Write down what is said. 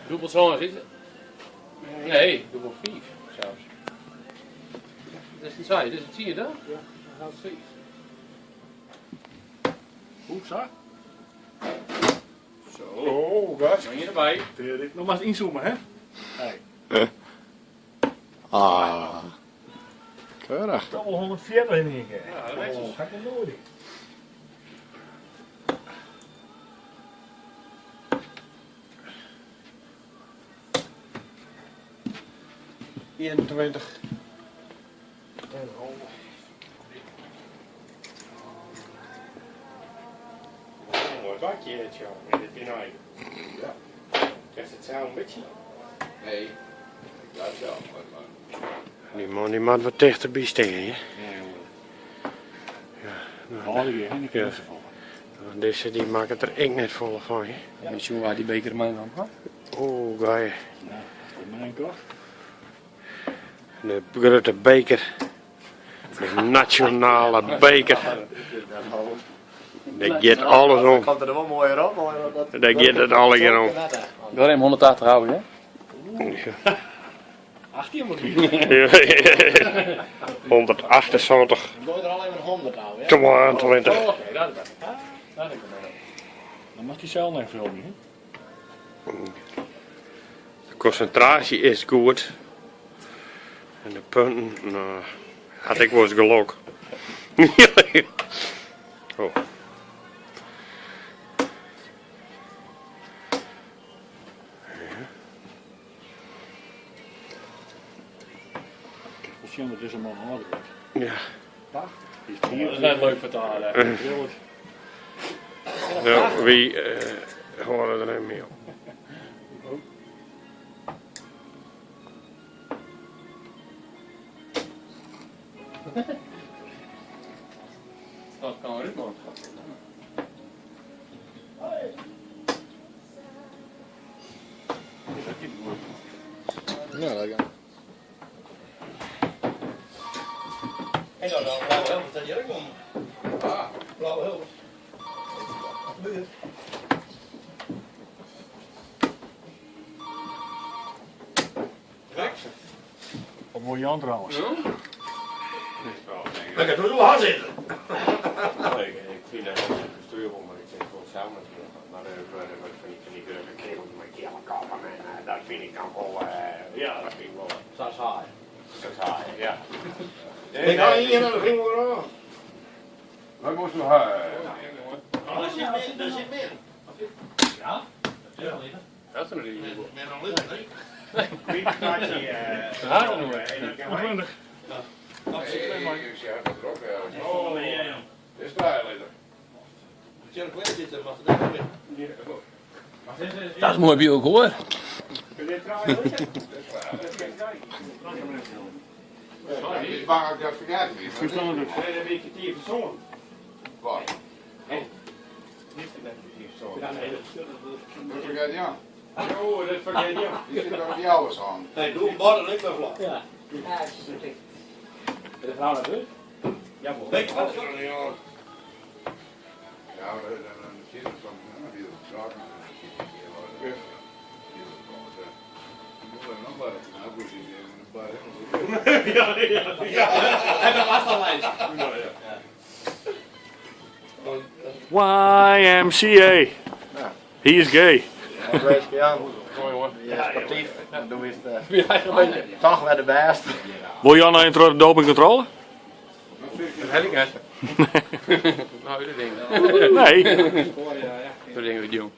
Dûbel sân is it? Nee, dûbel fiif sels. Dit is in seis, dit is in tsien dan? Ja, dan hat fiif. Hoe sa? Zo. Oh, gat. Nog ien derby. No moatst ynzoome, hè? Hey. Ah. Keurich. Toch wol 140 yn ien kear. Ja, dat is Oh, ha ik noch noait dien. 21. Moai bakje, Tjo, yn dit toernoai. Ja. Kinst it sels in bytsje? Nee, ik blijf zelf. Maar Die man die moat wat tichterby stean, hè? Ja, jongen. Ja, nou, hè, die Ja. Dizze dy makket der ek net folle fan, hè? Weet je waar die beker mij dan had? Oeh, gaai. Ja, dat is mijn kocht. De grutte beker. De nasjonale beker. Dêr giet alles om. Komt er wol moaier op. Dêr giet it allegear om. Door hem 180 houden, hè? 18 moet 178, Gooi er al even 100 ôf, ja? 22. Oh, oké, dat is better. Dat is better. Dan moat dy sels net filmje, hè? De konsintraasje is goed. En de punten, no, hat ek wolris gelok. Oh. We zien dat deze man ouder wordt. Ja. Die is hier. Dat is net leuk voor te halen. No, wy hâlde der net mei op. Dat kan eruit, man. Ja, dat gaat. En dan blauwe helft, dat hier ook om. Blauwe helft. Buurt. Wat mooi Jan trouwens. Lekker doe je haar zitten. Nee, ik vind dat wel bestuurbaar, maar ik denk wel samen. Maar dat vind ik niet drukke kerels met kille kappen en dat vind ik dan wel, ja, dat vind ik wel. Zo saai. Zo saai, ja. Ik ga hier naar de vinger aan. Wat moest nog? Daar zit meer, daar zit meer. Ja? Dat is een risico. Meer dan liter, nee. Dat is nog 20. Nee, ze hebben het er ook. Oh, ja, ja. Dit is 3 liter. Dat is mooi bij ook hoor. Ik is bang dat ik dat vergeten ben. Verstaan het. Nee, dat ben je persoon. Wat? Ja, nee, dat Dat vergeet Jan. Oh, dat vergeet je. Die zit er op jou eens aan. Nee, doe een bord en ik ben vlak. Ja. De vrouw naar buurt? Ja, Weet je wat? Ja, maar dan zit het van, die draak. Ja. Nog maar nou moet je een paar Ja, heb je last van lijst? YMCA. He is gay. Ja, Mooi jongen. ja, sportief. Dan doen we het Wie eigenlijk een beetje. toch weer de beste. Wil Jan nou in de dopingcontrole? Dat heb ik net. Nou, dat denk ik. Nee. Dat denk ik, jong.